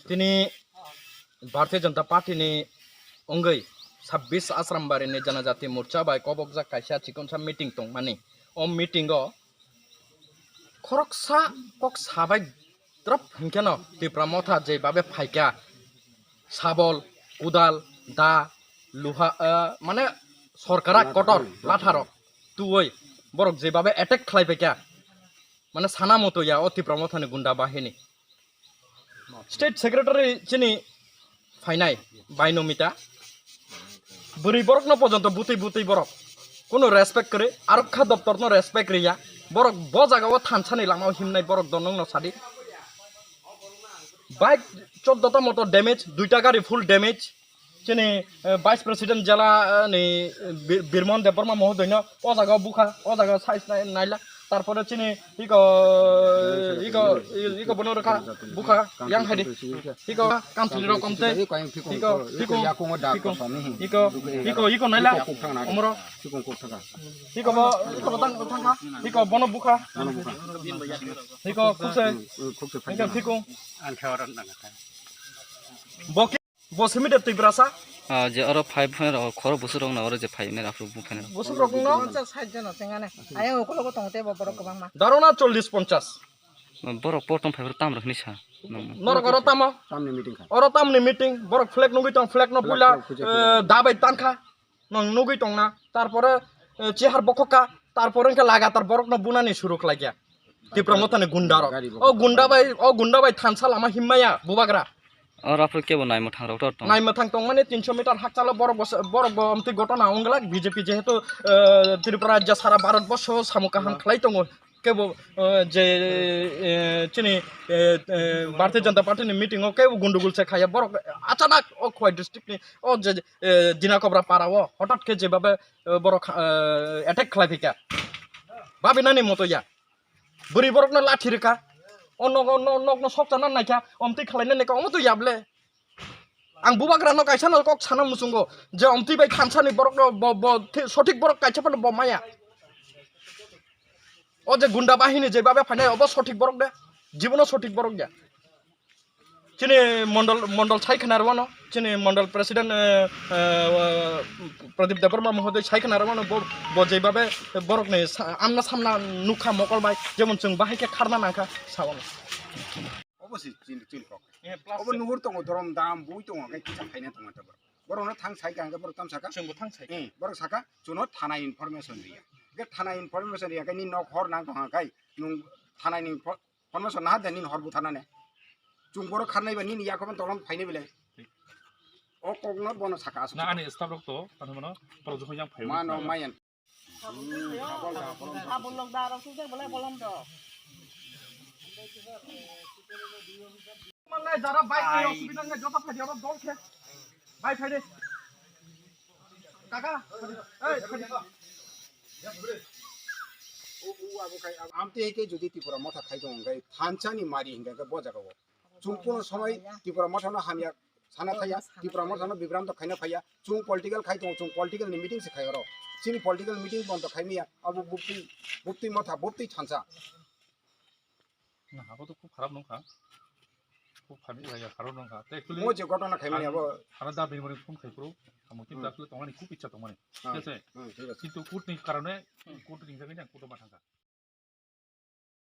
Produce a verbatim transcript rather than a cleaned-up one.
Tini Bharatiya Janata Party ni wngwi sabbish Asrambari ni Janajati Morcha bai kobokjak kaisa chikonsa meeting tongmani. O meeting o khoroksa kok sabai drop hinkeno Tipra Motha jebabe phaikha, sabol, kudal, da, luha, ah, mane sorkara kotor latharok tuwi borok jebabe attack khlai phaikha, mane sana moto ya o Tipra Motha ni gunda bahini. State Secretary chini phainai Bainomita. Bwrwi borokno pojonto butwi butwi borok. Kuno respect kwrwi, arokha doptorno respect riya. Borok bo jagao thansani lamao himnai borok donongno sadi. Bike choddo ta motor damage, duita gari full damage. Chini, eh, Vice President jela, eh, ni, eh, Bir-, Birmon Debbarma mohodoino o jaga bukha, o jaga size nai-, naila. Tarpore chini iko, iko, iko bono rokha bukha, yang haidi. Iko kamchwlwi rok komtei. Iko, iko, iko, iko, iko naila. Omoro. Iko bo, iko bo tang, tangkha. Iko bono bukha. Iko khukse. Iko thikung. Bo Bo simi de Tiprasa? Ah, je oro phai phai rok khoro busuk rok na oro je phai nai rok bu phai rok. Busuk rok no? Ponchas sait jona chengane. Ayang ukologo tongo tei bo borok kwbangma. Darona chollis ponchas. Borok por tong phai tam rok hinwi sa. Norok oro tamo? Tamni meeting kha. Oro tamni meeting, borok flag nugwi tong, flag no puila, flag puja eh, dabai tankha. Nong nugwi tongna, tarpore, eh, chihar bokhokha, tarpore wngkhe lagatar borokno bunani suru khlaikha. Tipra Mothani gunda rok. O gunda bai, o gunda bai thansa lama himmaya, bubagra. O raphuru kebo naimwthang rok tor tong. Naimwthang tongmani tinso meter hakchalo borok bo, borok bo omtwi gotona wnglak B J P jehetu, eh, Tripura rajya sara Bharat borsho samung kaham khlai tongo. Kebo, eh, je, eh, chini, eh, eh, Bharatiya Janata Party ni meeting o kebo gundugul se khaya borok achanak o Khowai district ni o je, eh, Dina Kobra para o hotat khe jebabe, eh, borok, eh, attack khlai phika. Babinani moto ya. Bwrwi borokno lathi rwkha. O nogo, no-, nokno sokchana naikha, omtwi khlaina naikha, omo to yable. Ang bubagrano kaisa no kok sana muchungo je omtwi bai thansani borokno bo, bo thi-, sothik borok kaisa phano bo maya. O je gunda bahini jebabe phainai obo sothik borok de, jibono sothik borok ya. Chini mondol, mondol sai khna rwano, chini mondol president, eh, eh, Pradip Debbarma mohoday sai khna rwano, bo, bo jebabe borokni sa-, amna samna nukha mokol bai, jemon chwng bahai khe kharna nangkha sawano. Obo si chini, chini kok. Eh, plus obo nuhur tongo, dorom dam, bui tongo, khe kisa khaina tongo ta borok. Borok no thang sai ka, hwnkhe borok tam saka? Chwngbo thang sai. Eh, borok saka, chuno thana information riya. Hwnkhe thana information riya, khe ni nok hor nang tong kha kai, nung thana ni info-, information naha de nini hor butharnani. Chwng borok kharnai ba nini yakhwmani tolong phainai belai. O kokno bono saka aswk. Na ani staff rok to, ano mano, borok jokhon yang phai. Mano mayan. Manai jara bike ni osubida wngkha, joto phai di, oro dol khe. Bike phai de. Kaka, phai di. Ei, phai di. Amtwi hai khe jodi Tipra Motha khai tongo, hwnkhe thansa ni mari hwnkhe bo jaga o. Chwng kuno somoi Tipra Motha no hamya sana thaya, Tipra Motha no bibranto khaina phaiya. Chwng political khai tongo, chwng political ni meeting se khai oro. Chini political meeting bondo khai maya, abo buptwi, buptwi motha, buptwi thansa. Na, abo to khub kharap nung kha. Khub kharap nung kha. Te actually mo je gotona khai mani abo. Hara da bini bini phone khai pro. Amo tin ta actually tongani khub ichha tongmani. Thik ase? Hmm, thik ase. Kintu court ni karone, court ni jagani ang court ma thangkha.